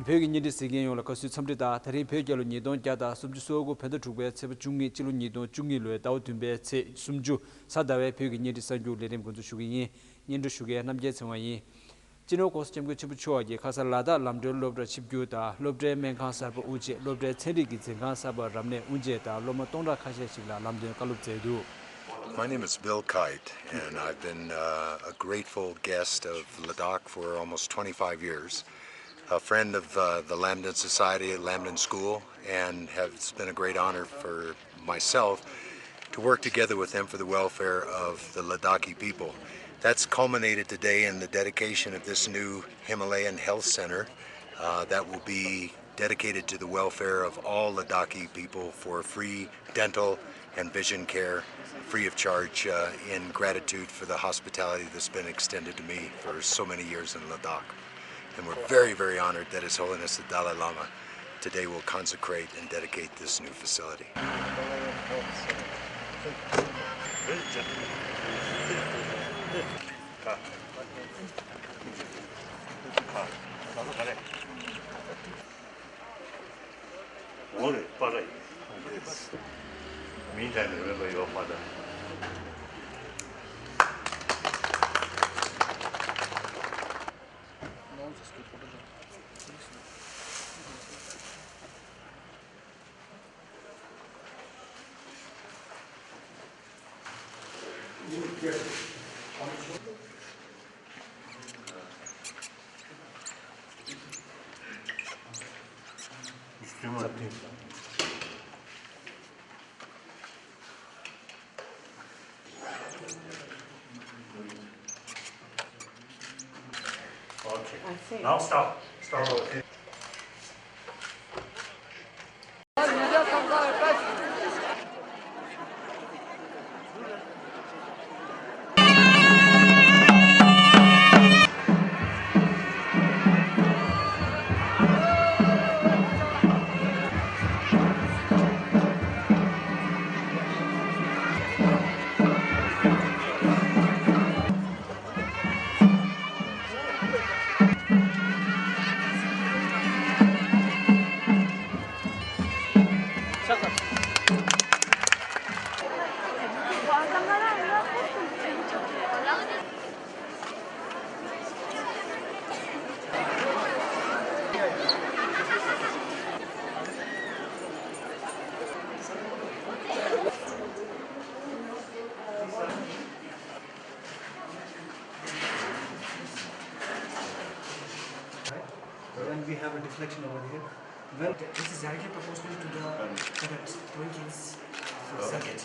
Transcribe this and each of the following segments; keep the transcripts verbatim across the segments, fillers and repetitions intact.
བོད་ཀྱི་བརྙན་འཕྲིན་གཟིགས་མཁན་ཡོངས་ལ་དགའ་བསུའི་འཚམས་འདྲི་དང་། ད་རིང་བོད་རྒྱལ་ལོ་ཉིས་སྟོང་བརྒྱ་དང་སུམ་ཅུ་སོ་དགུ་བོད་ཟླ་དྲུག་པའི་ཚེས་པ་བཅུ་གཉིས། སྤྱི་ལོ་ཉིས་སྟོང་བཅུ་གཉིས་ལོའི་ཟླ་བ་བདུན་པའི་ཚེས་སུམ་ཅུ། གཟའ་ཟླ་བའི་བོད་ཀྱི་བརྙན་འཕྲིན་གསར་འགྱུར་ལས་རིམ་འགོ་འཛུགས་ཞུ་གི་ཡིན། སྙན་སྒྲོན་ཞུ་མཁན་རྣམ་རྒྱལ་ཚེ་དབང་ཡིན། སྤྱི་ནོར་༸གོང་ས་༸སྐྱབས་མགོན་ཆེན་པོ་མཆོག་གིས་ཁ་སང་ལ་དྭགས་ལམ་གྲོན་སློབ་གྲྭར་ཆིབས་བསྒྱུར་དང་། སློབ་གྲྭའི་སྨན་ཁང་གསར་པ་དབུ་འབྱེད། སློབ་གྲྭའི་ཚན་རིག་གི་འཛིན་ཁང་གསར་པ་རབ་གནས་དབུ་འབྱེད་དང་། སློབ་མ་སྟོང་ཕྲག་ཁ་ཤས་ཤིག་ལ་ལམ་སྟོན་བཀའ་སློབ་སྩལ་འདུག། My name is Bill Kite, and I've been uh, a grateful guest of Ladakh for almost twenty-five years. A friend of uh, the Lamden Society, Lamden School, and have, it's been a great honor for myself to work together with them for the welfare of the Ladakhi people. That's culminated today in the dedication of this new Himalayan Health Center uh, that will be dedicated to the welfare of all Ladakhi people for free dental and vision care, free of charge, uh, in gratitude for the hospitality that's been extended to me for so many years in Ladakh. And we're very, very honored that His Holiness the Dalai Lama today will consecrate and dedicate this new facility. འོང་རེད། པ་ར་ཡིན། མིང་དྲན་ནས་འོས་པ་ཡོད་པ་དང་། Okay. I see. Now stop. Stop. And we have a deflection over here. Well, this is directly proportional to the current, twenty circuit.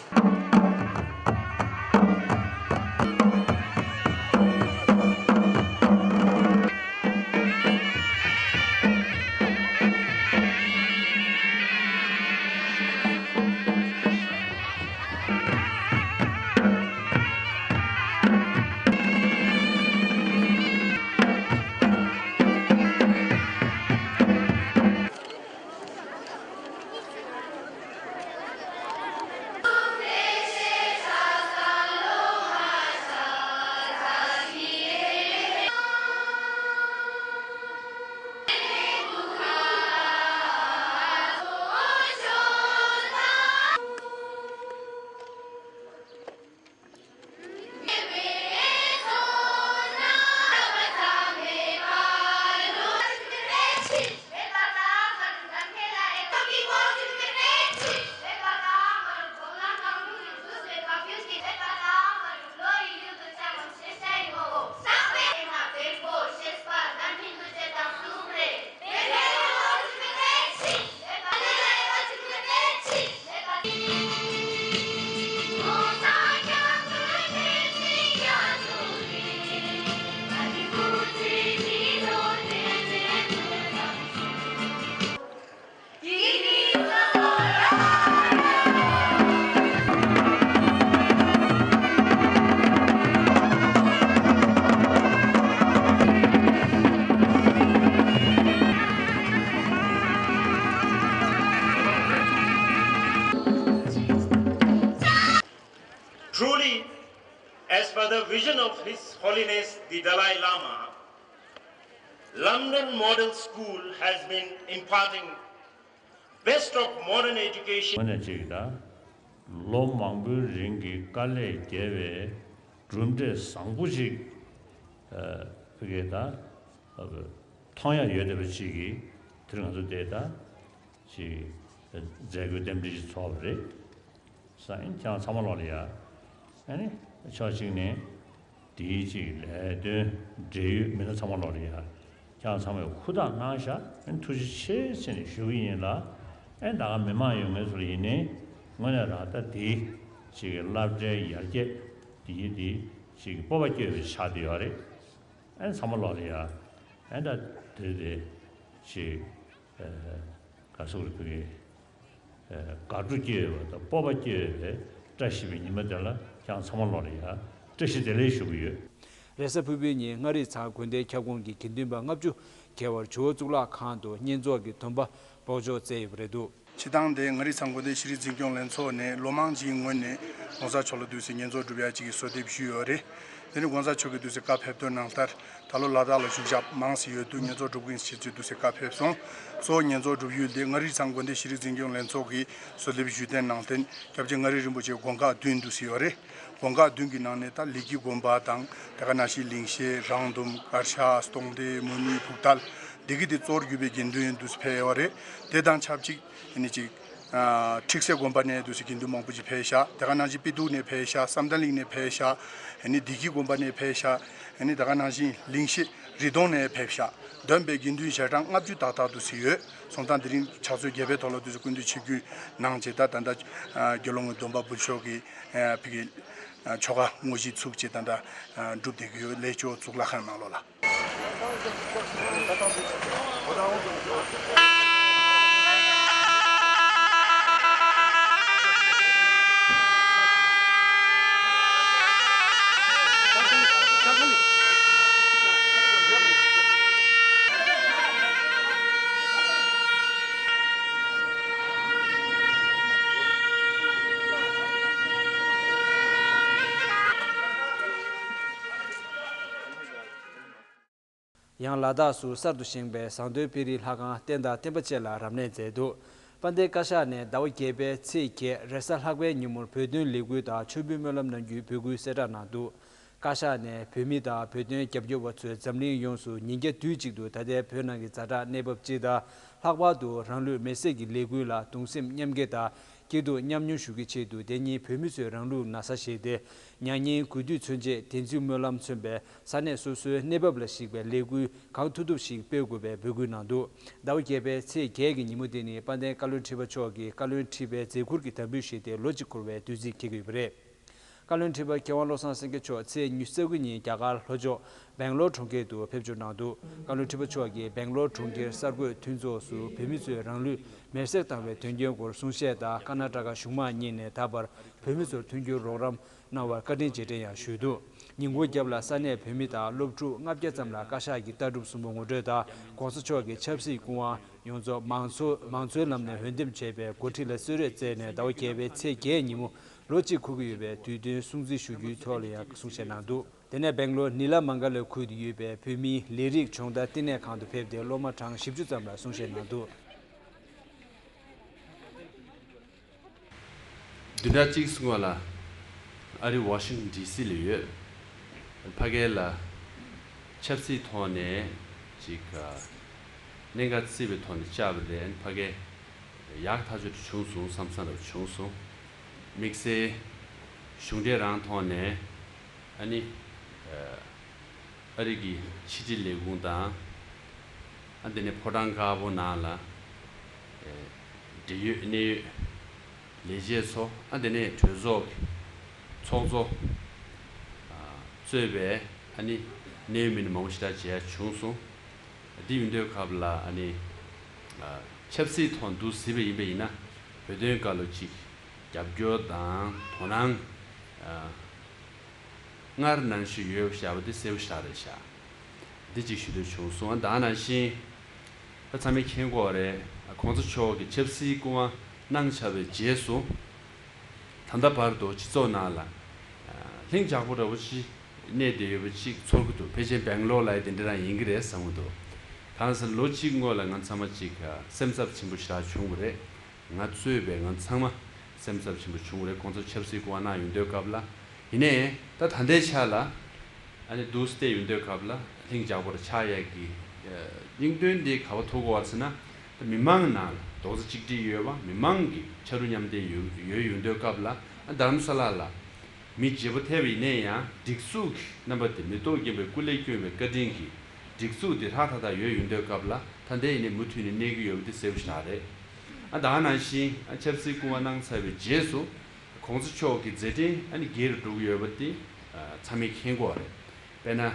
Truly, as per the vision of His Holiness the Dalai Lama, London Model School has been imparting best of modern education. ངོས་ནས་ཅིག་ད་ལོ་མང་པོའི་རིང་གི་དཀའ་ལས་བརྒྱབ་པའི་གྲུབ་འབྲས་བཟང་པོ་ཅིག་ཨ་ཕ་གིར་ད་མཐོང་ཡ་ཡོད་བསྡད་པ་ཅིག་གིས་དེར་ང་ཚོ་དེ་ད་ཅིག་མཛད་སྒོའི་རྟེན་འབྲེལ་ཅིག་ཚོགས་པ་རེད། ས་ཡིན་ཀྱང་ཚང་མ་ལོག་ལ་ཡ། ཨ་ནི་ཕྱོགས་གཅིག་ནས་དེའི་ཅིག་ལས་དོན་འབྲེལ་ཡོད་མི་སྣ་ཚང་མ་ལོག་ལ་ཡ། ཀྱང་ཚང་མས་ཧུར་ཐག་གནང་ཤག་ཨ་ནི་ཐུགས་རྗེ་ཆེ་ཟེར་ནས་ཞུ་གི་ཡིན་ལ། ཨ་ནི་ད་ག་མི་མང་ཡོད་མཁན་ཚོ་ལ་ཡིན་ནའི་དངོས་གནས་རང་ལྟ་དེའི་ཅིག་གི་སློབ་གྲྭའི་ཡར་རྒྱས་དེ་ཡིན་དེ་ཅིག་གི་སྤོབས་པ་སྐྱེ་བའི་ཆགས་བསྡད་ཡོད་རེད། ཨ་ནི་ཚང་མ་ལོག་ལ་ཡ། ཨ་ནི་ད་དེ་དེ་ཅིག་ག་སོགས་རེད་ཕ་གི། དགའ་སྤྲོ་སྐྱེ་ཡོད་པ་དང་སྤོབས་པ་སྐྱེ་ཡོད་པའི་བཀྲ་ཤིས་པའི་ཉི་མ་དེ་ལ་ཀྱང་ཚང་མ་ལོག་ལ་ཡ་བཀྲ་ཤིས་བདེ་ལེགས་ཞུ་གི་ཡོད། རེས་གཟའ་ཕུར་བུའི་ཉིན་མངའ་རིས་ཚང་དགོན་སྡེའི་ཁྱབ་ཁོངས་ཀྱི་དགེ་འདུན་པ་ལྔ་བཅུ་བརྒལ་བར་ཇོ་བོ་གཙུག་ལག་ཁང་དུ་བསྙེན་རྫོགས་ཀྱི་སྡོམ་པ་འབོགས་ཆོག་བསྩལ་ཡོད་པ་རེད་འདུག་སྤྱིར་བཏང་དེ་མངའ་རིས་ཚང་དགོན་སྡེ་ཤེས་རིག་འཛིན་སྐྱོང་ལྷན་ཚོགས་ནས་ལོ་མང་ཅིག་སྔོན་ནས་༸གོང་ས་མཆོག་ལ་འདུག་སེ་བསྙེན་རྫོགས་སྒྲུབ་ཡ་ཅིག་གི་གསོལ་འདེབས་ཞུས་ཡོད་རེད། དེ་ནི་༸གོང་ས་མཆོག་གིས་འདུག་སེ་བཀའ་ཕེབས་དོན་ནང་ལྟར། ད་ལོ་ལ་དྭགས་ལ་བཞུགས་ཞབས་མང་སེ་ཡོད་དུས་བསྙེན་རྫོགས་སྒྲུབ་ཀྱི་ཡིན་ཞེས་ཚུལ་འདུག་སེ་བཀའ་ཕེབས་སོང་། གཙོ་བོ་བསྙེན་རྫོགས་སྒྲུབ་ཡུལ་དེ་མངའ་རིས་ཚང་དགོན་སྡེ་ཤེས་རིག་འཛིན་སྐྱོང་ལྷན་ཚོགས་ཀྱིས་གསོལ་འདེབས་ཞུས་དོན་ནང་བསྟན་སྐྱབས་རྗེ་མངའ་རིས་རིན་པོ་ཆེའི་དགོན་ཁག་བདུན་འདུག་སེ་ཡོད་རེད། དགོན་ཁག་བདུན་གྱི་ནང་ནས་ད་ལི་ཀི་དགོན་པ་དང་དེ་ག་ནང་བཞིན་ལིང་ཤེད། རང་དུམ། དཀར་ཤ། སྟོང་སྡེ། མུ་ནུ། ཕུག་ཐལ། འདི་གི་དེ་གཙོར་གྱུར་པའི་དགེ་འདུན་འདུག་སེ་ཕེབས་ཡོད་རེད། དེ་དང་ཆབས་ཅིག་ཨ་ནི་ཅིག་ཁྲིག་སེ་དགོན་པ་ནས་འདུག་སེ་དགེ་འདུན་མང་པོ་ཅིག་ཕེབས་ཤག་དེ་ག་ནང་བཞིན་པི་ཏུག་ནས་ཕེབས་ཤག་བསམ་གཏན་གླིང་ནས་ཕེབས་ཤག་ཨ་ནི་བདེ་སྐྱིད་དགོན་པ་ནས་ཕེབས་ཤག་ཨ་ནི་དེ་ག་ནང་བཞིན་ལིང་ཤེད་རི་དོང་ནས་ཕེབས་ཤག་འདོན་པའི་དགེ་འདུན་ཞལ་གྲངས་ལྔ་བཅུ་ཏག་ཏག་འདུག་སེ་ཡོད། སོང་ཙང་དེ་རིང་ཕྱག་འཚལ་རྒྱས་པའི་ཐོག་ལ་འདུག་སེ་སྐུ་མདུན་ཆིབས་བསྒྱུར་གནང་བྱས། ད་ད་ལྟ་དགེ་སློང་གི་སྡོམ་པ་འབུལ་ཆོག་གི་ཕ་གི་ཆོ་ག་དངོས་གཞི་ཚུགས་བྱས་ད་ལྟ་སྒྲུབ་བསྡད་ཀྱི་ཡོད། ལས་ཆོག་གཙུག་ལག་ཁང་ནང་ལོགས་ལ། ཡང་ལ་དྭགས་སུ་གསར་དུ་བཞེངས་པའི་ཟངས་མདོག་དཔལ་རིའི་ལྷ་ཁང་རྟེན་དང་བརྟེན་པ་བཅས་ལ་རབ་གནས་མཛད་འདུག་དཔལ་ལྡན་བཀའ་ཤག་ནས་ཟླ་བ་བརྒྱད་པའི་ཚེས་བརྒྱད་རེས་གཟའ་ལྷག་པའི་ཉིན་མོར་བོད་དོན་ལས་འགུལ་དང་མཆོད་འབུལ་སྨོན་ལམ་གནང་རྒྱུའི་འབོད་སྐུལ་གསལ་བསྒྲགས་གནང་འདུག་བཀའ་ཤག་ནས་བོད་མི་དང་བོད་དོན་རྒྱབ་སྐྱོར་བ་ཚོས་འཛམ་གླིང་ཡོངས་སུ་ཉིན་བརྒྱ་དུས་གཅིག་ཏུ་ད་ལྟའི་བོད་ནང་གི་ཛ་དྲག་གནས་བབ་སྤྱི་དང་། ལྷག་པར་དུ་རང་ལུས་མེར་སྲེག་གི་ལས་འགུལ་ལ་གདུང་སེམས་མཉམ་སྐྱེད་དང་། སྐྱིད་སྡུག་མཉམ་མྱོང་ཞུ་རྒྱུའི་ཆེད་དུ། དེ་ཉིན་བོད་མི་ཚོས་རང་ལུས་ན་ཚ་བཞེས་ཏེ། མྱ་ངན་གུས་འདུད་མཚོན་ཆེད་བདེན་ཚིག་སྨོན་ལམ་མཚོན་པའི་ས་གནས་སོ་སོའི་གནས་བབ་ལ་གཞིགས་པའི་ལས་འགུལ་གང་ཐུབ་ཐུབ་ཞིག་སྤེལ་དགོས་པའི་འབོད་སྐུལ་གནང་འདུག་ཟླ་བ་བརྒྱད་པའི་ཚེས་བརྒྱད་ཀྱི་ཉིན་མོ་དེ་ནི་དཔལ་ལྡན་བཀའ་བློན་ཁྲི་པ་མཆོག་གིས་བཀའ་བློན་ཁྲི་པའི་མཛད་ཁུར་གྱི་དམ་འབུལ་བཞེས་ཏེ་ལོ་གཅིག་འཁོར་བའི་དུས་ཚིགས་འཁེལ་གྱི་ཡོད་པ་རེད། བཀའ་བློན་ཁྲི་པ་མཁས་དབང་བློ་བཟང་སེང་གེ་མཆོག་ཚེས་ཉི་ཤུ་རྩ་དགུ་ཉིན་རྒྱ་གར་ལྷོ་ཕྱོགས་སྦེང་ལོར་གྲོང་ཁྱེར་དུ་ཕེབས་འབྱོར་གནང་འདུག་བཀའ་བློན་ཁྲི་པ་མཆོག་གིས་སྦེང་ལོར་གྲོང་ཁྱེར་གསར་འགོད་མཐུན་ཚོགས་སུ་བོད་མི་ཚོས་རང་ལུས་མེར་སྲེག་བཏང་བའི་དོན་རྐྱེན་སྐོར་གསུང་བཤད་དང་། ཀར་ན་ཊ་ཀ་གཞུང་མང་གཉིས་ནས་ད་བར་བོད་མི་ཚོར་མཐུན་འགྱུར་རོགས་རམ་གནང་བར་བཀའ་དྲིན་རྗེས་དྲན་ཡང་ཞུས་འདུག་ཉིན་གུང་རྒྱབ་ལ་ས་གནས་བོད་མི་དང་སློབ་ཕྲུག་ལྔ་བརྒྱ་ཙམ་ལ་བཀའ་ཤག་གི་ལྟ་གྲུབ་གསུམ་པོ་ངོ་སྤྲོད་དང་། ༸གོང་ས་མཆོག་གི་ཆབ་སྲིད་སྐུ་དབང་ཡོངས་རྫོགས་མང་གཙོ་མང་གཙོའི་ལམ་ནས་འོས་འདེམས་བྱས་པའི་འགོ་ཁྲིད་ལ་གསོལ་རས་བསྩལ་ནས། ཟླ་བ་བརྒྱད་པའི་ཚེས་བརྒྱད་ཉིན་མོ་ལོ་གཅིག་འཁོར་གྱི་ཡོད་པའི་དུས་སྟོན་སྲུང་བརྩི་ཞུ་རྒྱུའི་ཐོག་ལ་ཡང་གསུང་བཤད་གནང་འདུག་དེ་ནས་སྦེང་ལོར་ནི་ལ་མང་ག་ལ་ཁུལ་དུ་ཡོད་པའི་བོད་མིའི་ལས་རིགས་སྦྱོང་བརྡར་བསྟི་གནས་ཁང་དུ་ཕེབས་ཏེ། སློབ་མ་གྲངས་བཞི་བཅུ་ཙམ་ལ་གསུང་བཤད་གནང་འདུག་བདུན་ཕྲག་གཅིག་སྔོན་ལ་ཨ་རི་ཝ་ཤིང་ཊོན་ཌི་སི་ལ་ཡོད། ཕ་གི་ལ་ཆབ་སྲིད་ཐོག་ནས་ཅིག་གནད་འགག་བརྩིས་པའི་ཐོག་ནས་བཅར་བ་རེད། ཕ་གི་ཡག་ཐག་ཆོད་བྱུང་སོང་བསམ་བསམ་འདྲ་བྱུང་སོང་། དམིགས་བསལ་གཞུང་འབྲེལ་རང་ཐོག་ནས་ཨ་ནི་ཨ་རི་གི་ཕྱི་དྲིལ་ལས་ཁུངས་དང་། ཨ་འདི་ནས་ཕོ་བྲང་དཀར་པོ་ནང་ལ་འབྲེལ་ཡོད་གནད་ཡོད་ལས་བྱེད་ཚོ། ཨ་འདི་ནས་གྲོས་ཚོགས་ཀྱི་ཚོགས་གཙོ་གཙོས་པའི་ཨ་ནི་གནད་ཡོད་མི་སྣ་མང་པོ་ཞེ་དྲག་མཇལ་བྱུང་སོང་། འདི་ཡིན་དུས་སྐབས་ལ་ཨ་ནི་ཆབ་སྲིད་ཐོག་འདུག་ཟེར་བ་ཡིན་པ་ཡིན་ན། བོད་དོན་སྐབས་ལ་ཅིག་རྒྱབ་སྐྱོར་དང་དོ་སྣང་སྔར་ནང་བཞིན་ཡོད་བཞག་པ་འདི་གསལ་པོ་ཞེ་དྲག་རེད་ཤག་འདི་གཅིག་ཞུ་འདོད་བྱུང་སོང་། ད་ནང་བཞིན་ད་ཚང་མས་མཁྱེན་གྱི་ཡོད་རེད། ༸གོང་ས་མཆོག་གིས་ཆབ་སྲིད་སྐུ་དབང་གནང་ཚར་བའི་རྗེས་སུ། ད་ལྟ་བར་དུ་སྤྱི་ཚོགས་ནང་ལ་ལྷིང་འཇགས་པོ་འདྲ་པོ་ཅིག་གནས་བསྡད་ཡོད་པ་ཅིག་ཚོར་གྱི་འདུག་ཕལ་ཆེར་སྦེང་ལོར་ལ་ཡང་དེ་འདྲ་རང་ཡིན་གྱི་རེད་བསམ་གྱི་འདུག་ད་ལོ་གཅིག་སྔོན་ལ་ང་ཚང་མ་གཅིག་སེམས་འཚབ་ཆེན་པོ་ཞེ་དྲག་བྱུང་བ་རེད། ང་གཙོས་པའི་ང་ཚང་མ་སེམས་འཚབ་ཆེན་པོ་བྱུང་བ་རེད། ཁོང་ཚོ་ཆབ་སྲིད་སྐུ་དབང་གནང་ཡོང་དུས་སྐབས་ལ། ཡིན་ནའི་ད་ད་ལྟའི་ཆ་ལ་ཨ་ནི་འདུག་སེ་བལྟས་ཡོང་དུས་སྐབས་ལ་ལྷིང་འཇགས་པོ་རུ་ཆགས་ཡས་ཀྱི་སྙིང་དོན་དེ་ག་པར་ཐུག་གོ་བ་ཟེར་ན། ད་མི་མང་ནང་ལ་རྡོག་རྩ་གཅིག་སྒྲིལ་ཡོད་པ། མི་མང་གི་ཕྱར་གྲུ་མཉམ་འདེགས་ཡོད་ཡོད་ཡོང་དུས་སྐབས་ལ། ཨ་རྡ་རམ་ས་ལ་ལ་མི་བརྗེ་པོ་ཐེབས་ཡིན་ནའི་ཡང་སྒྲིག་འཛུགས་ཀྱི་རྣམ་པ་དེ་མི་ཐོག་རྒན་པའི་སྐུ་ལས་བསྐྱོན་པའི་བཀའ་དྲིན་གྱིས་སྒྲིག་འཛུགས་དེ་ཧྲག་ཐག་ཐག་ཡོད་ཡོང་དུས་སྐབས་ལ། ད་ལྟའི་ཡིན་ནའི་མུ་མཐུད་ནས་གནས་ཀྱི་ཡོད་པ་དེ་གསལ་པོ་ཞིག་རེད། ཨ་ད་ག་ནང་བཞིན་ཨ་ཆབ་སྲིད་སྐུ་དབང་གནང་ཚར་བའི་རྗེས་སུ་གོང་ས་མཆོག་གི་མཛད་འཕྲིན་ཨ་ནི་རྒྱས་རུ་འགྲོ་གི་ཡོད་པ་དེ་ཨ་ཚང་མས་མཁྱེན་གྱི་ཡོད་རེད། དཔེར་ན་ཨ་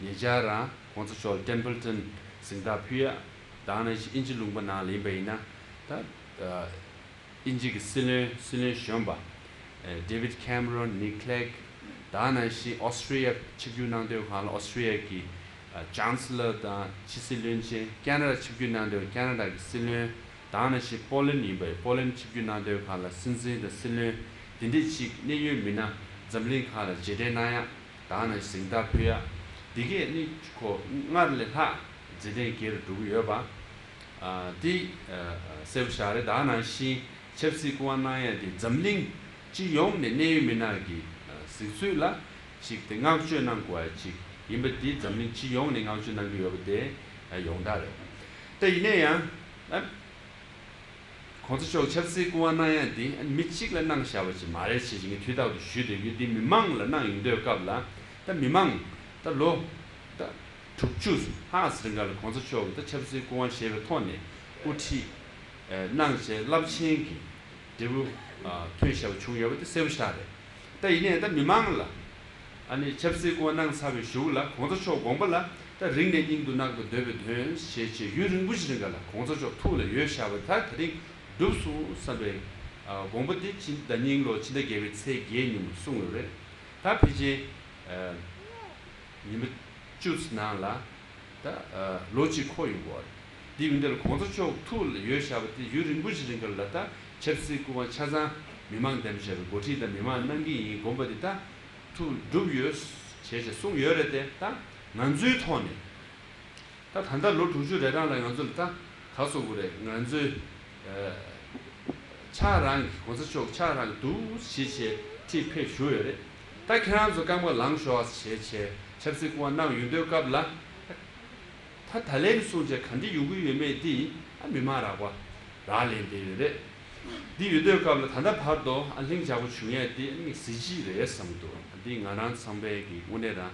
ཉེ་ཆར་རང་གོང་ས་མཆོག་ལ་ཊེམ་པལ་ཊོན་གཟེངས་རྟགས་ཕུལ་ཡ། ད་ག་ནང་བཞིན་དབྱིན་ཇི་ལུང་པ་ནང་ལ་ཡིན་པ་ཡིན་ན། ད་ཨ་དབྱིན་ཇི་གི་སྲིད་བློན་སྲིད་བློན་གཞོན་པ་ཨེ་ཌེ་བིད་ཁེམ་རོན། ནིག་ལེག་ད་ག་ནང་བཞིན་ཨོ་སི་ཀྲི་ཡ་ཆིབས་བསྒྱུར་གནང་དུས་སྒང་ལ་ཨོ་སི་ཀྲི་ཡ་གི་ཨ་ཅན་སི་ལར་དང་ཕྱི་སྲིད་བློན་ཆེན། ཁེ་ན་ཌ་ཆིབས་བསྒྱུར་གནང་དུས་ཁེ་ན་ཌ་གི་སྲིད་བློན། ད་ག་ནང་བཞིན་པོ་ལན་ཡིན་པ་ཡིན། པོ་ལན་ཆིབས་བསྒྱུར་གནང་དུས་སྒང་ལ་སྲིད་འཛིན་དང་སྲིད་བློན། དེ་འདྲས་ཅིག་གནད་ཡོད་མི་སྣ་འཛམ་གླིང་སྒང་ལ་རྗེས་དྲན་གནང་ཡ། ད་ག་ནང་བཞིན་གཟེངས་རྟགས་ཕུལ་ཡ། འདི་གས་ནི་ཁོ་སྔར་ལས་ལྷག་མཛད་འཕྲིན་རྒྱས་རུ་འགྲོ་གི་ཡོད་པ། ཨ་འདི་ཨ་གསལ་པོ་ཞིག་རེད། ད་ག་ནང་བཞིན་ཆབ་སྲིད་སྐུ་དབང་གནང་ཡ་དེ་འཛམ་གླིང་སྤྱི་ཡོངས་ནས་གནད་ཡོད་མི་སྣ་གི་ཨ་གཟིགས་ཚུལ་ལ་ཅིག་དེ་བསྔགས་བརྗོད་གནང་དགོས་ཡ་ཅིག་ཡིན་པ་འདི་འཛམ་གླིང་སྤྱི་ཡོངས་ནས་བསྔགས་བརྗོད་གནང་གི་ཡོད་པ་དེ་ཨ་ཡོངས་གྲགས་རེད། ད་ཡིན་ན་ཡང་ཨ་གོང་ས་མཆོག་ཆབ་སྲིད་སྐུ་དབང་གནང་ཡ་འདི་མི་གཅིག་ལ་གནང་བཞག་པ་ཅིག་མ་རེད་ཅེས་ངས་དུས་རྟག་ཏུ་ཞུས་བསྡད་ཡོད། འདི་མི་མང་ལ་གནང་ཡོང་དུས་སྐབས་ལ། ད་མི་མང་ད་ལོ་ད་དྲུག་ཅུ་ལྷག་ཙམ་རིང་ག་ལ་གོང་ས་མཆོག་གིས་ད་ཆབ་སྲིད་སྐུ་དབང་བཞེས་པའི་ཐོག་ནས་དབུ་ཁྲིད་ཨེ་གནང་བྱས་རླབས་ཆེན་གྱི་འབྲས་བུ་ཨ་ཐོན་བཞག་པ་བྱུང་ཡོད་པ་དེ་གསལ་པོ་ཞིག་རེད། ད་ཡིན་ནའི་ད་མི་མང་ལ་ཨ་ནི་ཆབ་སྲིད་སྐུ་དབང་གནང་ཚར་བའི་གཞུག་ལ་གོང་ས་མཆོག་དགོངས་པ་ལ་ད་རིང་ནས་སྙིང་དུ་བརྣག་ཏུ་འདོད་པའི་དོན་ཞེས་བྱས་ཡུན་རིང་པོ་ཞིག་རིང་ག་ལ་གོང་ས་མཆོག་ཐུགས་ལ་ཡོད་བཞག་པ་ད་དེ་རིང་འགྲུབ་སོང་བསམ་པའི་ཨ་དགོངས་པ་དེ་ཕྱི་ཟླ་སྙིང་ལོ་ཕྱི་ཟླ་བརྒྱད་པའི་ཚེས་བརྒྱད་ཉིན་མོ་གསུངས་ཡོད་རེད། ད་ཕལ་ཆེར་ཨ་ཉི་མ་བཅུ་ནང་ལ་ད་ཨ་ལོ་གཅིག་འཁོར་ཡོང་གི་ཡོད་རེད། འདི་ཡིན་དུས་ལ་གོང་ས་མཆོག་ཐུགས་ལ་ཡོད་བཞག་པ་དེ་ཡུན་རིང་པོ་ཞིག་རིང་ག་ལ་ད་ཆབ་སྲིད་སྐུ་དབང་ཆ་ཚང་མི་མང་འདེམས་བྱས་པའི་འགོ་ཁྲིད་དང་མི་མང་གནང་གི་ཡིན་དགོངས་པ་དེ་ད་ཐུགས་འགྲུབ་ཡོད་བྱས་བྱས་གསུངས་ཡོད་རེད་དེ། ད་ང་ཚོའི་ཐོག་ནས་ད་ད་ལྟ་ལོ་དྲུག་ཅུ་རེ་གྲངས་ལ་ང་ཚོ་ལ་ད་ག་སོང་གི་རེད། ང་ཚོའི་ཨ་ཕྱག་རང་གི་གོང་ས་མཆོག་ཕྱག་རང་གི་འདུག་ཞེས་བྱས་ཁྲིད་ཕེབས་བཞུགས་ཡོད་རེད། ད་ཁྱེད་རང་ཚོ་རྐང་པ་ལངས་ཤོག་ཞེས་བྱས་ཆབ་སྲིད་སྐུ་དབང་གནང་ཡོང་དུས་སྐབས་ལ། ད་ད་ལན་གསུངས་བྱས་ག་འདྲ་ཡོང་གི་ཡོད་མེད་འདི་ཨ་མི་མང་རག་པ་རག་ལས་བསྡད་ཡོད་རེད། འདི་ཡོད་དུས་སྐབས་ལ་ད་ལྟ་བར་དུ་ཨ་ལྷིང་འཇགས་པོ་བྱུང་ཡས་འདི་ཨ་ནི་གཟི་བརྗིད་རེད་བསམ་གྱི་འདུག་འདི་ང་རང་ཚང་མས་ཀྱི་དངོས་གནས་རང་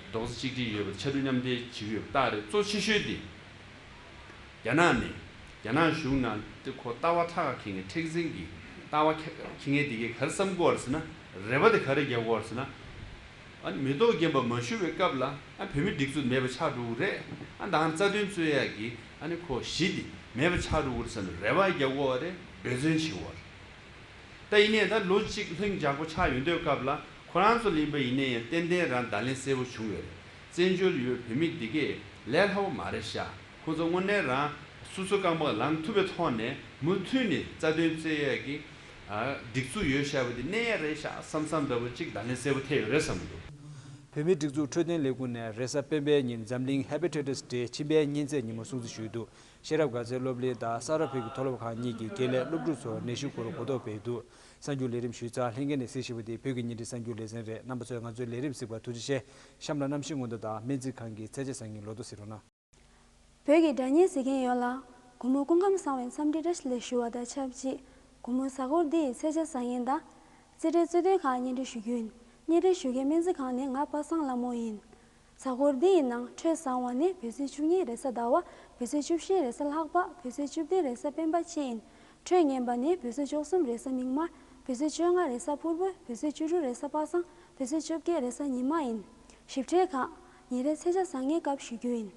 རྡོག་རྩ་གཅིག་སྒྲིལ་ཡོད་པ་ཕྱར་གྲུ་མཉམ་འདེགས་བྱེད་ཀྱི་ཡོད་པ་རྟགས་རེད། གཙོ་ཆེ་ཤོས་འདི་རྒྱ་ནག་ནས་རྒྱ་ནག་གཞུང་ནང་དེ་ཁོ་ལྟ་བ་ཁྲག་ཁ་འཁྱེར་མཁན་མཁྲེགས་འཛིན་གྱི་ལྟ་བ་ཁ་འཁྱེར་མཁན་དེ་གས་ག་རེ་བསམ་གྱི་ཡོད་རེད་ཟེར་ན། རེ་བ་དེ་ག་རེ་རྒྱག་གི་ཡོད་རེད་ཟེར་ན། ཨ་ནི་མི་ཐོག་རྒན་པ་མ་བཞུགས་པའི་སྐབས་ལ་ཨ་བོད་མི་སྒྲིག་འཛུགས་མེད་པ་ཆགས་འགྲོ་གི་རེད། ཨ་ད་རྩ་དོན་རྩོད་ཡག་གི་ཨ་ནི་ཁོ་གཞི་དེ་མེད་པ་ཆགས་འགྲོ་གི་རེད་ཟེར་ནས་རེ་བ་རྒྱག་གི་ཡོད་རེད། འབད་བརྩོན་བྱེད་ཀྱི་ཡོད་རེད། ད་ཡིན་ནའི་ད་ལོ་གཅིག་ལྷིང་འཇགས་པོ་ཆགས་ཡོང་དུས་སྐབས་ལ་ཁོ་རང་ཚོ་ལ་ཡིན་པ་ཡིན་ནའི་ཡང་ཏན་ཏན་རང་བརྡ་ལན་གསལ་པོ་བྱུང་ཡོད་རེད། བཙན་བྱོལ་ཡོད་བོད་མི་འདི་གས་ལས་སླ་པོ་མ་རེད་ཤག་ཁོ་ཚོ་དངོས་གནས་རང་སོ་སོ་རྐང་པ་ལངས་ཐུབ་པའི་ཐོག་ནས་མུ་མཐུད་ནས་རྩ་དོན་རྩོད་ཡག་གི་ཨ་སྒྲིག་འཛུགས་ཡོད་བཞག་པ་དེ་གནས་ཡག་རེད་ཤག་བསམ་བསམ་འདྲ་པོ་གཅིག་བརྡ་ལན་གསལ་པོ་ཐེབས་ཡོད་རེད་བསམ་གྱི་འདུག་བོད་མིའི་སྒྲིག་འཛུགས་འཕྲོད་བསྟེན་ལས་ཁུངས་ནས་རེས་གཟའ་སྤེན་པའི་ཉིན་འཛམ་གླིང་ཧེ་པ་ཊའི་ཊི་སི་ཌེ་མཆིན་པའི་གཉན་ཚད་ཉིན་མོ་སྲུང་བརྩི་ཞུས་འདུག་ཤེས་རབ་དགའ་ཚལ་སློབ་གླིང་དང་ས་རཱ་བོད་ཀྱི་མཐོ་སློབ་ཁང་གཉིས་ཀྱི་དགེ་ལས་སློབ་ཕྲུག་ཚོར་ནད་ཤུལ་སྐོར་གོ་རྟོགས་སྤེལ་འདུག་གསར་འགྱུར་ལས་རིམ་ཞུས་ཚར། ལྷན་རྒྱས་ནས་གཟིགས་བཞིན་པ་འདི་བོད་ཀྱི་བརྙན་འཕྲིན་གསར་འགྱུར་ལེ་ཚན་རེད། རྣམ་པ་ཚོས་ང་ཚོའི་ལས་རིམ་གཟིགས་པར་ཐུགས་རྗེ་ཆེ། གཤམ་ལ་གནམ་གཤིས་སྔོན་བརྡ་དང་སྨན་རྩིས་ཁང་གི་ཚད་ཆ་ཟ་མཁན་ལོ་ཏོག་ཙམ་ཞིག་རོགས་གནང་། བོད་ཀྱི་སྒྲ་སྙན་གཟིགས་མཁན་ཡོངས་ལ་སྒོར་མོ་སྐུ་ཁམས་བཟང་བའི་འཚམས་འདྲི་བཀྲ་ཤིས་བདེ་ལེགས་ཞུ་བ་དང་ཆབས་ཅིག་སྒོར་མོ་གཟའ་འཁོར་འདི་ཡི་ཚད་ཆ་ཟ་མཁན་དང་། རྩིས་ཁྲའི་རྩིས་ཐོའི་ཁག་བརྙན་འཕྲིན་ཞུ་རྒྱུ་ཡིན། བརྙན་འཕྲིན་ཞུ་མཁན་སྨན་རྩིས་ཁང་ནས་ང་པ་སངས་ལྷ་མོ་ཡིན། གཟའ་འཁོར་འདི་ཡི་ནང་འཕྲོད་བཟང་བ་ནི་བོད་ཚེས་བཅུ་གཉིས་རེས་གཟའ་ཟླ་བ། བོད་ཚེས་བཅུ་བཞི་རེས་གཟའ་ལྷག་པ། བོད་ཚེས་བཅུ་བདུན་རེས་གཟའ་སྤེན་པ་བཅས་ཡིན། འཕྲོད་ངན་པ་ནི་བོད་ཚེས་བཅུ་གསུམ་རེས་གཟའ་མིག་དམར། བོད་ཚེས་བཅོ་ལྔ་རེས་གཟའ་ཕུར་བུ། བོད་ཚེས་བཅུ་དྲུག་རེས་གཟའ་པ་སངས། བོད་ཚེས་བཅོ་བརྒྱད་རེས་གཟའ་ཉི་མ་ཡིན། ཞིབ་ཕྲའི་ཁག་ཉིན་རེའི་ཚད་ཆ་ཟ་མཁན་སྐབས་ཞུ་རྒྱུ་ཡིན།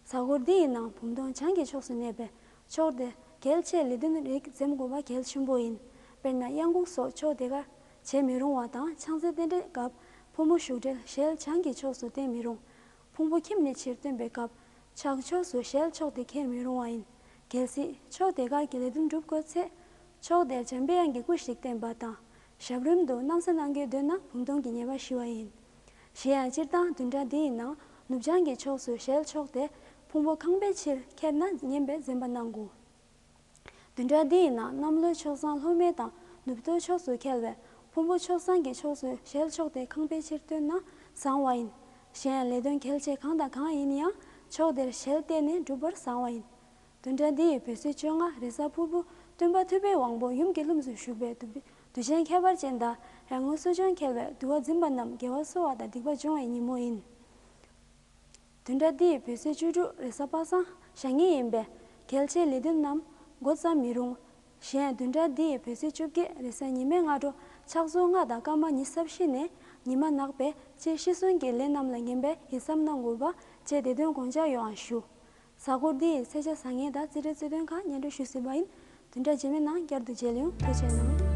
གཟའ་འཁོར་འདི་ཡི་ནང་བུམ་སྟོང་བྱང་གི་ཕྱོགས་སུ་གནས་པའི་ཕྱོགས་དེ་གལ་ཆེའི་ལས་དོན་རིགས་འཛེམ་དགོས་པ་གལ་ཆེན་པོ་ཡིན། དཔེར་ན་གཡང་འགུགས་སོགས་ཕྱོགས་དེ་གར་བྱེད་མི་རུང་བ་དང་། ཕྱག་འཚལ་རྟེན་འབྲེལ་སྐབས་ཕོ་མོ་བཞུགས་གྲལ་ཞལ་བྱང་གི་ཕྱོགས་སུ་བསྟན་མི་རུང་། ཕུང་པོ་ཁྱིམ་ནས་ཕྱིར་བཏོན་པའི་སྐབས་ཕྱག་ཕྱོགས་སུ་ཞལ་ཕྱོགས་ཏེ་འཁྱེར་མི་རུང་བ་ཡིན། གལ་སྲིད་ཕྱོགས་དེ་གར་གྱི་ལས་དོན་སྒྲུབ་དགོས་ཚེ། ཕྱོགས་དེར་འཇམ་པའི་དབྱངས་ཀྱི་སྐུ་ཞིག་བསྟན་པ་དང་། ཞབས་རིམ་དུ་སྣང་གསལ་གནང་གལ་འདོད་ན་བུམ་སྟོང་གི་ཉེས་པ་ཞི་བ་ཡིན། གཞན་ཡང་སྤྱིར་བཏང་བདུན་ཕྲག་འདི་ཡི་ནང་ནུབ་བྱང་གི་ཕྱོགས་སུ་ཞལ་ཕྱོགས་ཏེ་ ཕུང་པོ་ཁང་པའི་ཕྱིར་ཁྱེར་ན་ཉན་པའི་འཛེམ་པ་གནང་དགོས། བདུན་ཕྲག་འདིའི་ནང་གནམ་ལོའི་ཆོས་བཟང་ལྷོ་མོན་དང་ནུབ་ཏོག་ཕྱོགས་སུ་ཁེལ་བས་ཕུང་པོ་ཆོས་བཟང་གི་ཕྱོགས་སུ་ཞལ་ཕྱོགས་ཏེ་ཁང་པའི་ཕྱིར་བཏོན་ན་བཟང་བ་ཡིན། གཞན་ལས་དོན་གལ་ཆེ་གང་དང་གང་ཡིན་ཡང་ཕྱོགས་དེར་ཞལ་གཏད་ནས་བསྒྲུབ་པར་བཟང་བ་ཡིན། བདུན་ཕྲག་འདིའི་བོད་ཚེས་བཅོ་ལྔ་རེས་གཟའ་ཕུར་བུ་སྟོན་པ་ཐུབ་པའི་དབང་པོ་ཡུམ་གྱི་ལྷུམས་སུ་ཞུགས་པའི་དུས་དུས་ཆེན་ཁྱད་པར་ཅན་དང་རང་ངོ་སྲོལ་ཆུང་ཁེལ་བས་འདུལ་བ་འཛིན་པ་རྣམས་དགེ་བ་གསོ་བ་དང་སྡིག་པ་སྦྱོང་བའི་ཉིན་མོ་ཡིན། བདུན་ཕྲག་འདིའི་བོད་ཚེས་བཅུ་དྲུག་རེས་གཟའ་པ་སངས་བཞག་ཉིན་ཡིན་པས་གལ་ཆེའི་ལས་དོན་རྣམས་འགོ་བརྩམ་མི་རུང་། གཞན་བདུན་ཕྲག་འདིའི་བོད་ཚེས་བཅོ་བརྒྱད་རེས་གཟའ་ཉི་མའི་སྔ་དྲོ་ཕྱག་ཚོད་ལྔ་དང་སྐར་མ་ཉི་ཤུ་རྩ་བཞི་ནས་ཉི་མ་ནག་པས་ཕྱི་ཤི་གསོན་གྱི་ལས་རྣམས་ལ་ངན་པའི་ཡིད་བསམ་གནང་དགོས་པ་བཅས་དེ་དོན་དགོངས་འཇགས་ཡོང་བ་ཞུ། གཟའ་འཁོར་འདིའི་ཚེས་ཆ་བཟང་ངན་དང་རྩིས་འབྲས་རྩིས་དོན་ཁག་སྙན་སྒྲོན་ཞུ་སྲིད་པ་ཡིན། བདུན་ཕྲག་རྗེས་མའི་ནང་བསྐྱར་དུ་མཇལ་ཡོང་། ཐུགས་རྗེ་གནང་།